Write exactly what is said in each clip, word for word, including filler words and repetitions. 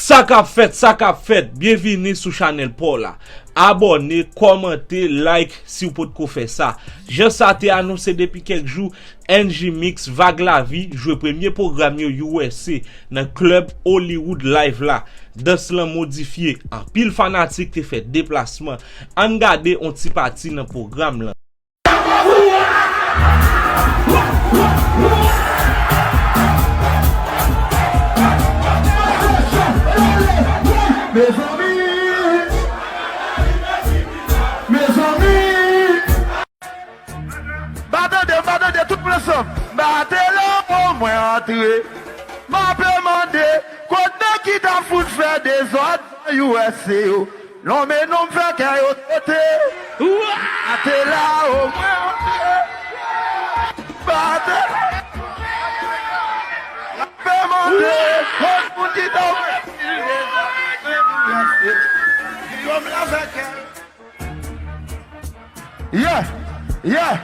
Sa k ap fèt, sa k ap fèt, byenvini sou chanèl pa w la. Abòne, kòmante, like si w potko fè sa. Jan sa te anonse depi kèk jou, N G Mix Vag Lavi jwe premye pwogram yo U S A nan klèb Hollywood Live la. Dans lan modifye, anpil fanatik te fè deplasman. Ann gade on ti pati nan pwogram lan. Mezanmi, mezanmi. M pa tande, m pa tande, tout moun ansanm. Batelo, mwen antre. M ape mande, kot nèg ki ta fout fè dezòd nan U S A yo? Nonmen non m fè kè yo sote. Atela o mwen antre. Batelo. Fè mande, tout moun ki ta fè dezòd nan U S A. Yo m la fè kè yo. Yeah, yeah.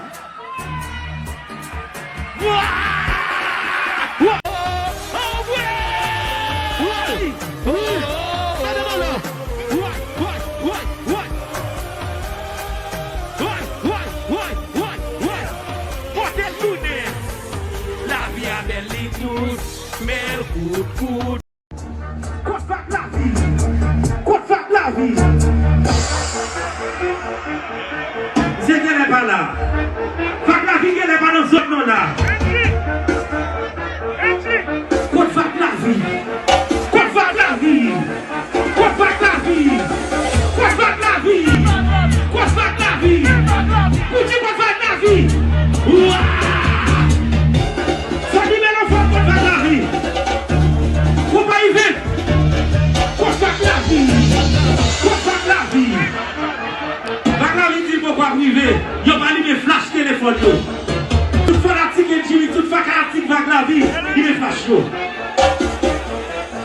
Pote l tounen. Lavi a bèl, li douz, men l kout, kout. Kot Vag Lavi? Kot Vag Lavi? Misye genlè pa la. Vag Lavi genlè pa nan zòn nan la. Kot Vag Lavi? Kot Vag Lavi? Kot Vag Lavi? Kot Vag Lavi? Kot Vag Lavi? Poutji kot Vag Lavi? Wa! Zanmi Melonfò, kot Vag Lavi? Konpayi Vent, kot Vag Lavi? Kot Vag Lavi? Vag Lavi di l poko ap rive. Yo pa limen flach telefòn yo. Tout fanatik N G Mix, tout fanatik Vag Lavi, limen flach yo.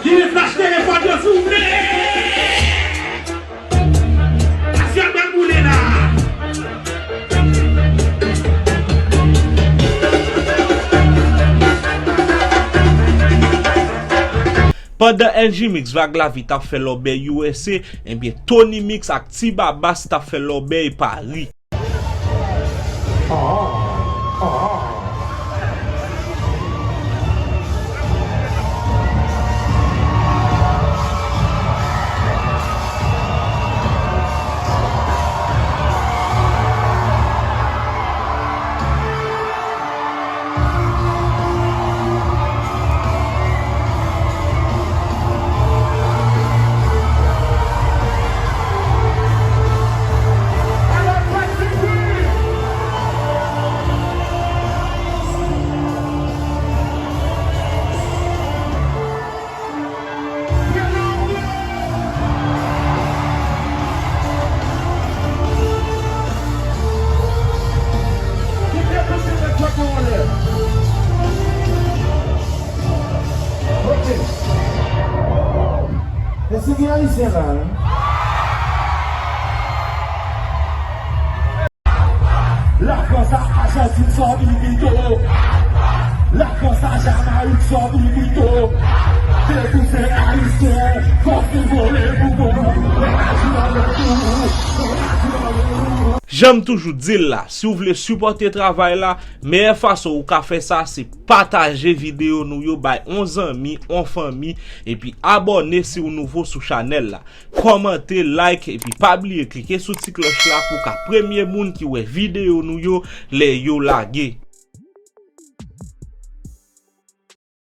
Limen flach telefòn yo, souple! Nasyon ap boule la. Pandan N G Mix Vag Lavi t ap fè lòbèy U S A, ebyen Tony Mix ak Ti Babas t ap fè lòbèy Pari. Èske gen Ayisyen la, wi? Lafrans ak Ajantin sòti pito. Lafrans ak Jamayik sòti pito. Depi se Ayisyen, fòk nou vole pou bon. Jan m toujou di l la, si w vle sipòte travay la, meyè fason ou ka fè sa, se pataje videyo nou yo bay on zanmi, on fanmi, epi abòne si w nouvo sou chanèl la. Kòmante, like, epi pa bliye klike sou ti klòch la pou w ka premye moun ki wè videyo nou yo lè yo lage.